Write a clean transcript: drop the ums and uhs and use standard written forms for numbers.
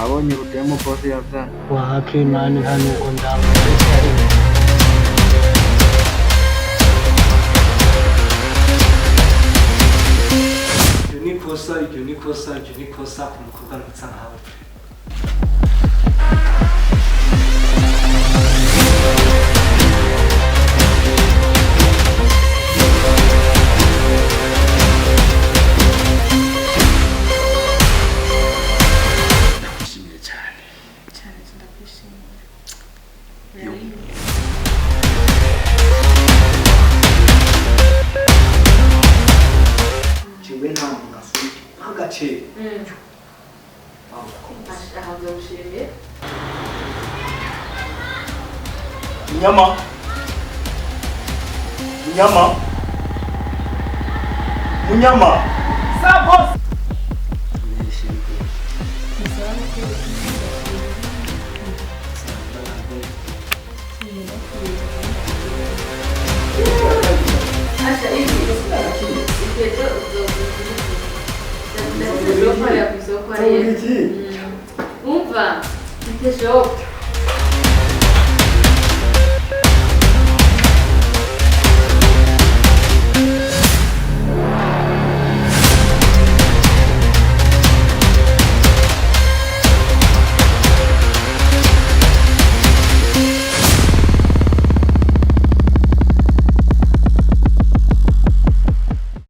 Wabonye urudemu boss yazanye? Wapi man, nta nuko ndamuretse. Iryo ni ikosa, iryo ni ikosa, iryo ni ikosa ku mukobwa mwiza nkawe. Ndakwishimiye cyane. Cyane, ndakwishimiye. Yo. Jewe nta muntu asubira nk'agaciro. Aho ndagushimiye. Munyama, Munyama, Munyama. Nishimiye. Asha, ibi ibyo ndafite shop hariya ku isoko hariya. Umva, mfite shop.